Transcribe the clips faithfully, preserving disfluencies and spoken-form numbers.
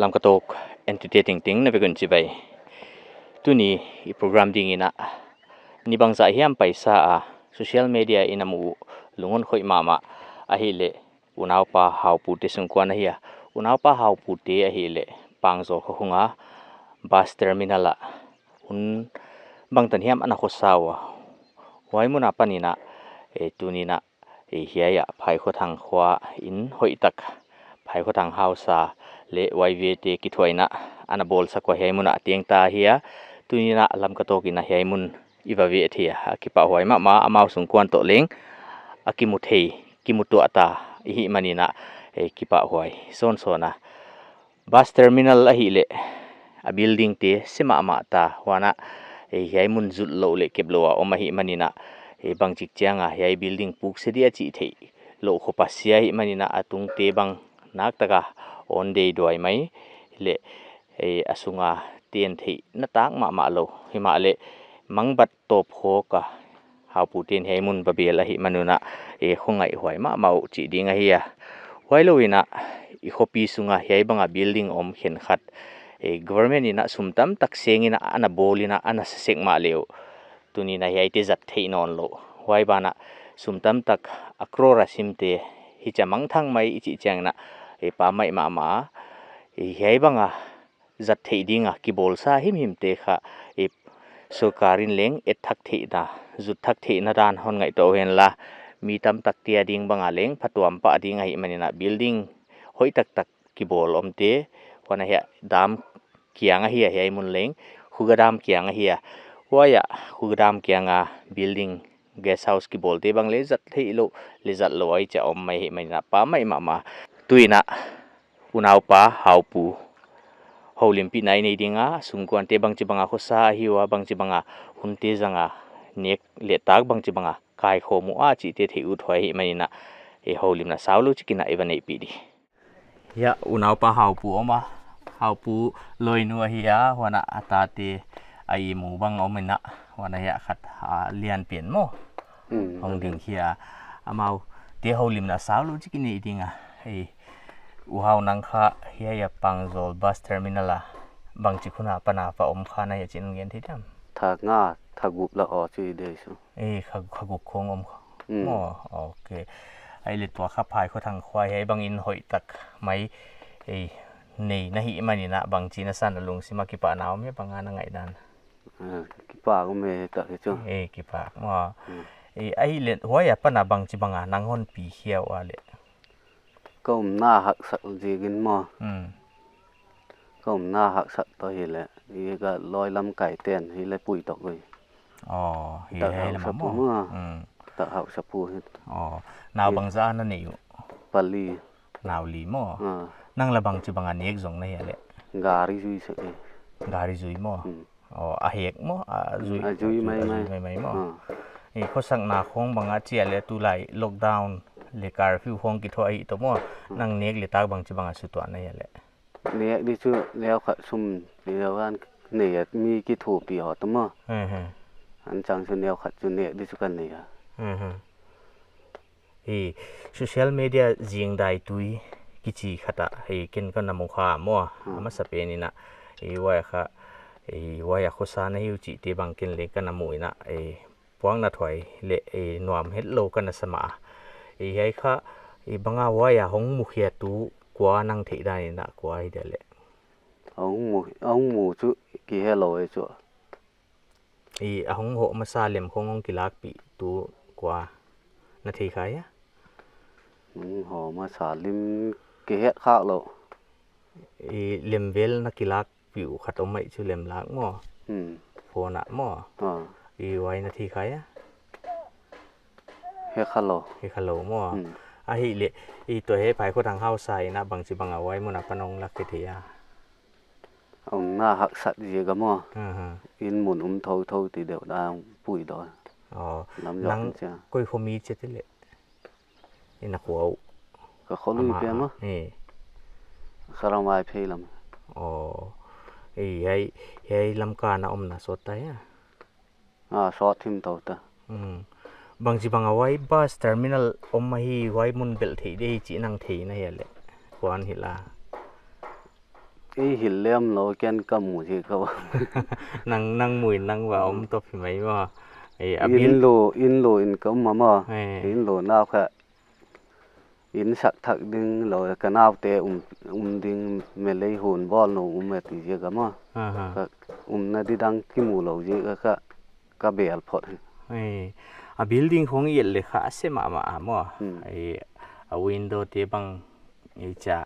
Lamka Talk entute tengteng na vek un chibai. Tuni i program ding in a, ni bangzah hiam paisa a social media in a mu lungong khoih mahmah ahihleh unaupa Haupu te sungkuan ahi a. Unaupa Haupu te ahihleh Pangzawl khua khung a bus terminal a hun bangtan hiam ana khosa ua. Huai mun apan in a, eh, tuni in a, eh, hiai a Phaikhuathang khua in hoihtak, Phaikhuathang Hausa leh Y V A te kithuahna ana bawlsak ua hiai mun a teng ta ahi a. Tuni in a Lamka Talk in a hiai mun i va veh thei a, a kipahhuai mahmah, amau sungkuan toh leng a kimu thei, kimu tuah ta i hih man in a, eh, kipahhuai sawnsawn a. Bus terminal ahihleh a building te se mahmah ta, huan a, eh, hiai mun zut louh leh kep louh a om ahih man in a, eh, bangchik chiang a hiai building puk se dia chih theih louh khop a sia ahih man in a, a tung te bang naktak a on dei duai mai leh, eh, a sung a ten theihna tak mahmah lou. Himahleh mangbat tawp khawk a Haupu te'n hiai mun va bel ahih man un a, eh, khawngaihhuai mahmah uh chih ding ahi a. Huailou in a, i khopi sung a hiai bang a building om khenkhat, eh, government in a sum tamtak seng in a ana bawl in a ana sa sek mahleh uh, tuni in a hiaite zat theih nawn lou. Huai ban a sum tamtak a crore a sim te hichia mangthang mai i chih chiang in a, eh, pammaih mahmah a, eh, hiai bang a zat theih ding a kibawlsa himhim te kha, eh, sorkar in leng et thak theihna, zut thak theihna dan hon ngaihtuah uh hen la, mi tamtak te a ding bang a leng phatuam pah ding ahih man in a, building hoih taktak kibawl om te, huan a hiai dam kiang ahi a, hiai mun leng Khuga dam kiang ahi a. Huai a Khuga dam kiang a building guest house kibawl te bang leh zat theih lou, leh zat lou ahi chia om mai ahih man in a, pammaih mahmah. Tuni in a unaupa Haupu houlimpihna i nei ding a, sungkuan te bangchi bang a khosa ahi ua, bangchi bang a hun te zang a nek leh tak bangchi bang a kaikhawm ua chih te theih uthuai ahih man in a, eh, houlimna sau lou chik in a i va neihpih di. Hiai unaupa Haupu om a, Haupu lawinu ahi a, huan a a tate a ihmu bang om in a, huan a hiai khat a lianpen maw. Hmm, hong ding hi a, amau te houlimna sau lou chik in i nei ding a. Hei, U Hau, nang kha hiai a Pangzawl bus terminal a bangchik hun apan a va om kha na hia chih na gen thei diam? Tha nga, tha guk lah aw chi dei su. Eh, kha, kha guk khong om kha. Hmm. Maw, ok. Ahihleh tua kha Phaikhuathang khua hiai bang in hoih tak mai, eh, nei na hih man in a, bangchi na sa, na lungsim a kipahna om hia, bang a na ngaihdan? Ah, kipak om e, tak hi chu. Eh, kipak maw. Hmm. Eh, ahihleh huai apan a bangchi bang a nang hon pi khia ua leh? Ka umna haksat ziakin maw. Hmm. Ka umna haksat toh hileh, i ka lawi lamkai ten hileh pui tok ui. Oh, hi. Tak hei hausa lam pu maw. Hmm. Tak hausa pu hi. Oh, nau bangzah na nei uh? Pali. Nau li maw. Ah. Nang lah bangchi bang a nek zong na hia leh? Gari zui sek e. Gari zui maw. Hmm. Oh, a hek maw, a zui, a zui a zui maimai. Maimai maw. Ah. I khosakna khong bang a chia leh tulai lockdown leh curfew khong kithuah hi toh maw. Hmm. Nang nek leh tak bangchi bang a sutuah na hia leh? Nek di chu neukhat sum neukhat nei a, mi kithupi ho toh maw. Hmm, hmm. Anchang chu neukhat chu nek di chu ka nei a. Hmm, hmm. I social media zingdai tui kichi khat a, i ken ka na mu kha maw. Hmm. A masapen in a, i huai kha, i huai a khosa na hi uh chih te bang ken leng ka na mu in a, i puakna thuai leh, eh, nuam hetlou ka na sa mah a. Eh, hiai kha, eh, bang a huai a hong mukhiatu kua nang theihdan in a kua hi dia leh? Hong mu, hong mu chu kihe lou e chu. Eh, a hong hoh masa lem khong hong kilakpih tu kua na thei kha hia? Hong hoh masa lem kihet khak lou. Eh, lem vel na kilak pih uh khat om mai chu lem lak maw. Hmm. Phone ah maw. Ah. I huai na thei kha hia? He kha lou. He kha lou maw. Hmm. Ahihleh, i toh he Phaikhuathang hausa in a bangchi bang a huai mun apan hong lak khe thei a? Hong na haksat ziak a maw. Hmm, hmm. In mun um thouthou ti deuh dan pui dou. Oh. Lam zong nang chia. Koi khomi chia te leh? I na khua uh. Ka khua lui ama pia a maw. Eh. Kharamai phei lam. Oh. Eh, hiai, hiai Lamka na omna sawt ta hia? Ah, sawt himtou ta. Hmm. Bangchi bang a huai bus terminal om ahi huai mun belh theih di hi chih nang thei na hia leh? Kuan hi la. I hil lem lou ken ka mu hi ka. Nang, nang mu in nang va om top hi mai maw. Eh, a bil- Inn lu, inn lu in ka um maw. Eh. Inn lu nau kha inn sak thak ding lou, ka naute um, um ding, melei hun bawl nou um e ti ziak a maw. Aha. Ka umna di dang kimu lou ziak a ka, ka bel phot hi. Eh, a building khong i et le kha a se mahmah a maw. Hmm. Eh, a window te bang, eh, cha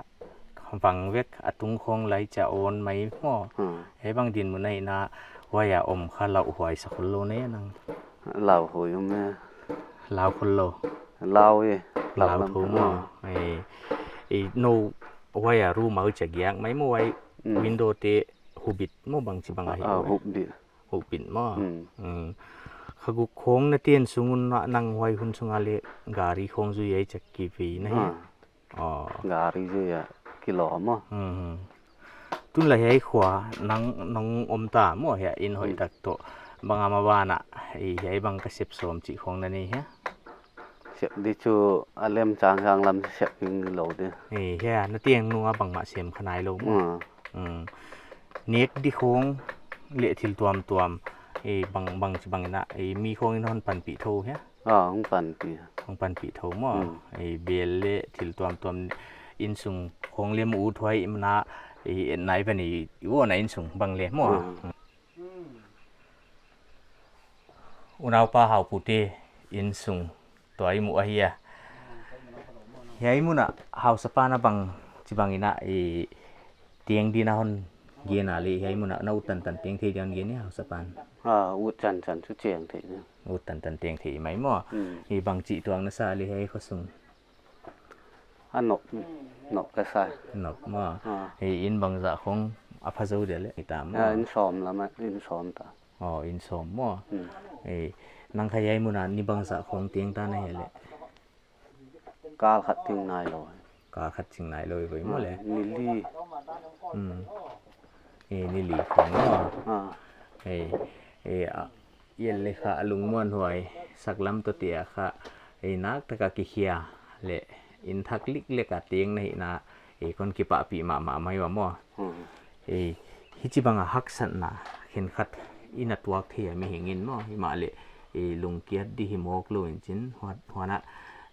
vang vek, a tung khong lai cha on mai maw. Hmm. Hiai bang dinmun a hihna, huai a om kha lauhuai sa khol lou ne nang. Lauhuai um e. Lau khol lou. Lau e. Lau Lau lam thou ah. Maw. Eh, eh, nou huai a room a uh cha giak mai maw huai. Mm. Window te hup bit maw bangchi bang a hi. Ah, hup bit. Hup bit maw. Mm. Mm. Kha guk khong na ten sung un na nang huai hun sung a le gari khong zui ai cha ki vei na hi. Ah. Oh. Gari zui a kilawm maw. Hmm. Tun la hiai khua nang, nang om ta maw hiai in hoih Hmm. tak toh. Bang a maban a, eh, hiai bang ka sep sawm chih khong na nei hia? Sep di chu a lem chang chang lam sep ding lou di. Eh, hiai na tiang nung a bangmah sem kha nai lou maw. Hmm. Hmm. Nek di khong le thil tuamtuam, eh, bang, bangchi bang in a, eh, mi khong in hon panpih thou hia? Ah, hong panpih. Hong panpih thou maw. Hmm. Eh, bel le thil tuamtuam innsung khong le mu ut huai in a, eh, nai bang i, i uona innsung bang le maw. Hmm. Unaupa Haupute innsung tua i mu ahi a. Hiai mun a hausapan a bangchi bang in a, eh, teng di na hon gen a le hiai mun a na ut tantan teng thei di hon gen hia hausapan? Ah, ut tantan chu teng thei di. Ut tantan teng thei mai maw. Hmm. I bangchi tuang na sa le hiai khosung? A nop, nop ka sa. Nop maw. Ah. I inn bangzah khong a pha zou dia le i ta maw. Ah, inn sawm lam a, inn sawm ta. Oh, inn sawm maw. Hmm. I nang kha hiai mun a ni bangzah khong teng ta na hia le? Kal khat ching nai lou. Kal khat ching nai lou i voi maw le? Ah, ni li. Hmm. Eh, ni li khong maw. Ah. Eh, eh, a, i et le kha a lungmuanhuai sak lam toh te a kha, eh, nak taka kikhia le inn thak liklek a teng na hihna, eh, kon kipahpih mahmah mai ua maw. Hmm. Eh, hichi bang a haksatna khenkhat i na tuak thei a mihing in maw, himahleh, eh, lungkiat di hi mawk lou in chin, huan, huan a,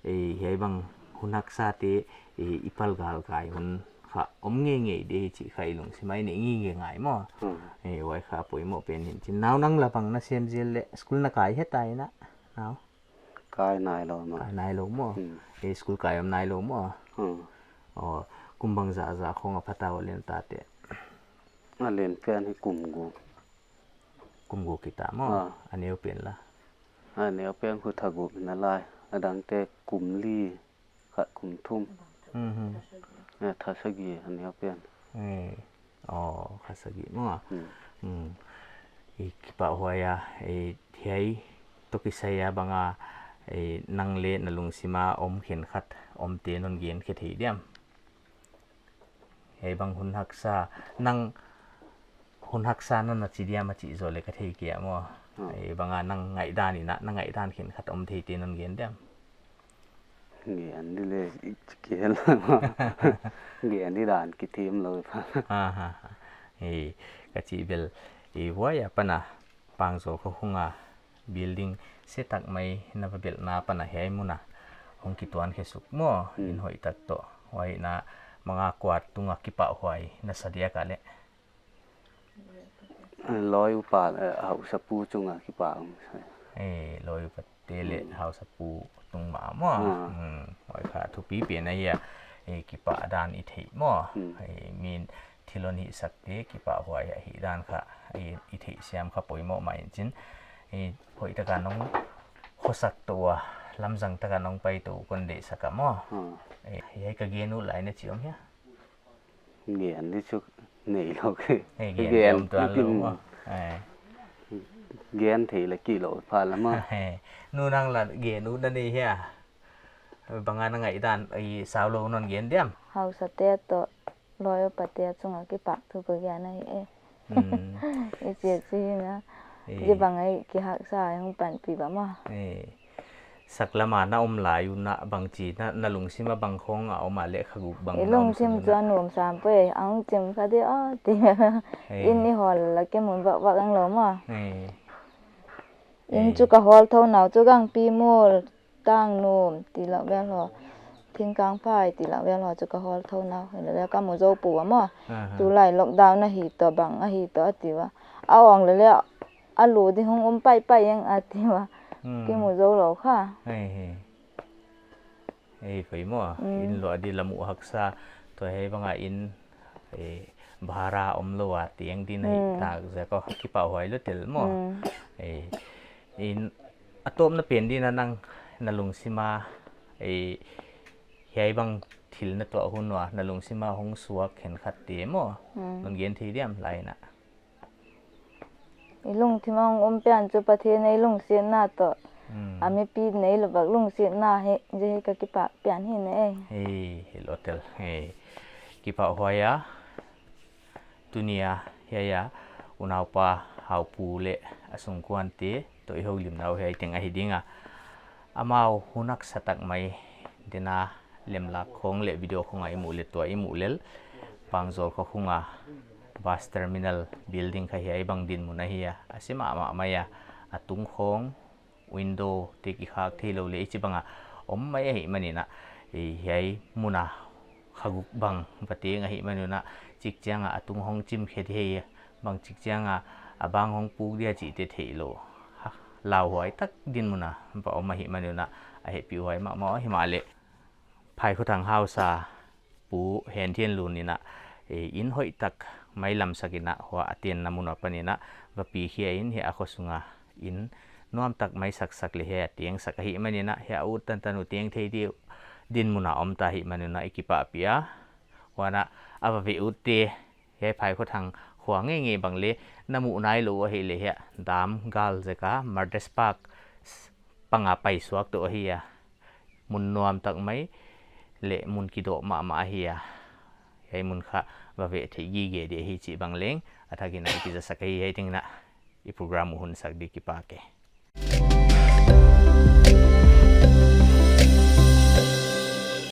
eh, hiai bang hun haksa te, eh, i pal galkai hun kha om ngeingei di chih kha i lungsim a i neih ngeingei ngai maw. Hmm. Eh, huai kha poimoh pen in chin. Nau nang la bang na sem zel le, school na kai hia ta in a, nau? Kai nai lou maw. Kai nai lou maw. Hmm. Eh, school kai om nai lou maw. Hmm. Oh, kum bangzah zah khong a pha ta ua le na tate? A lian pen hi kum guk. Kum guk ki ta maw. Ah. A neu pen la? A neu pen khu tha guk na lai. A dang te kum li khat kum thum. Mhm. Eh, tha sagih a neu pen. Eh. Oh, kha sagih maw. Hmm. Hmm. I kipahhuai a, eh, hiai toh kisai a bang a, eh, nang le na lungsim a om khenkhat om te non gen khe thei diam? Hiai bang hun haksa, nang hun haksa na na chi diam a chih zou le ka thei kei a maw. Hmm. Hiai bang a nang ngaihdan in a, na ngaihdan khenkhat om thei te non gen diam? Gen di le, i chi kei la maw. Gen di dan ki thim lou pha. Ha, ha, ha. Eh, ka chih bel, eh, huai apan a, Pangzawl khawkhung a building se tak mai na va belhna apan a hiai mun a hong kituan khe suk maw, hmm, inn hoih tak toh. Huai na manga kuat tung a kipahhuai na sa diak a le? Lawi upa, eh, hausapu chung a kipak hong sa. Eh, lawi upa te le, hmm, hausapu tung mah maw. Ah. Hmm, huai kha thupi pen ahi a, eh, kipak dan i theih maw. Hmm. Eh, min thil hon hihsak te kipahhuai ahihdan kha, eh, i theihsiam kha poimoh mah in chin. Eh, hoih taka nong khosak tou a, lamzang taka nong pai tou kon deihsak a maw. Hmm. Eh, hiai ka gen ut lai na chi om hia? Gen di chu nei lou kei. Eh, gen gen om tuan lou maw. Hmm. Eh. Gen thei le ki lou pha la maw. Eh, nu nang la gen ut na nei hia? Bang a na ngaihdan, i sau lou non gen diam? Hausa te toh lawi upa te chung a kipahthu ka gen ahi e. Hmm. I chi a chi na. Eh. Hiai bang a i kihaksa a hong panpih ba maw. Eh. Saklama na om lai un a bangchi na, na lungsim a bang khong a om a leh kha guk bang na om sun un a. I lungsim chu a nuam sam poi, a hong chim kha di a ti. Ei. Inn i hawl leh kimu vakvak ang lou maw. Ei. Inn chu ka hawl thou nau chu gangpi mul, tang num ti lak vel haw, thingkang phai ti lak vel haw chu ka hawl thou nau. Hilele ka mu zou pua maw. Aha. Tulai lockdown ahi toh bang ahi toh a ti ua. A awng lele a lu di hong um paipai ang a ti ua. Hmm. Kimu zou lou kha. Hei, hei. Ei, poi maw. Hmm. Inn luah di la mu haksa. Tua hei banga inn, eh, bhara om lou a tiang di na hi. Hmm. Tak zek aw, kipahhuai lou tel maw. Hmm. Eh, inn a tawpna pen di na nang na lungsim a, eh, hiai bang thil na tuah hun ua na lungsim a hong suak khenkhat te maw. Hmm. Non gen thei diam lai na. I lungthim a hong um pian chu Pathian ei lungsiatna toh. Hmm. A mipi nei lou bak lungsiatna hi, zi hi ka kipah pian hi na ei. Hei, hi lou tel. Hei. Kipahhuai a. Tuni a, hiai a, unaupa Haupu leh a sungkuante toh i houlimna uh hiai teng ahi ding a. Amau hun haksa tak mai dena lemlak khong leh video khong a i muh leh tua i muh lel. Pangzawl kho khong a bus terminal building kha hiai bang dinmun ahi a. A se mahmah mai a, a tung khong window te kikhak theilou leh i chi banga om mai ahihmanin a, eh, hiai mun a kha guk bang va teng ahihmanin a, chik chiang a a tung hong chim khe di hi, bangchik chiang a a bang hong puk dia chihte theilou. Ha, lauhuai tak dinmun a va om ahihmanin a, a hehpihhuai mahmah himahleh Phaikhuthang hausa Pu Henthianlun in a, eh, inn hoih tak mai lamsak in a, huai a tenna mun apan in a, va pikhia in hiai a kho sunga inn nuam tak mai saksak leh hiai a tengsak ahihmanin a, hiai a ut tantan uh teng thei di dinmun a om ta ahihmanin a i kipahpih a. Huan a, a va veh utte, hiai Phaikhuthang khua ngeingei bang leh na muh nailou ahihleh hiai dam gal zek a Mardress Park panga paisuak toh ahi a. Mun nuam tak mai leh mun kidoh mahmah ahi a. Hiai mun kha va veh theih gige di ahi chih bang leng a thak in a i kizasak ahi. Hiai teng in a i program uh hun sak di kipak e.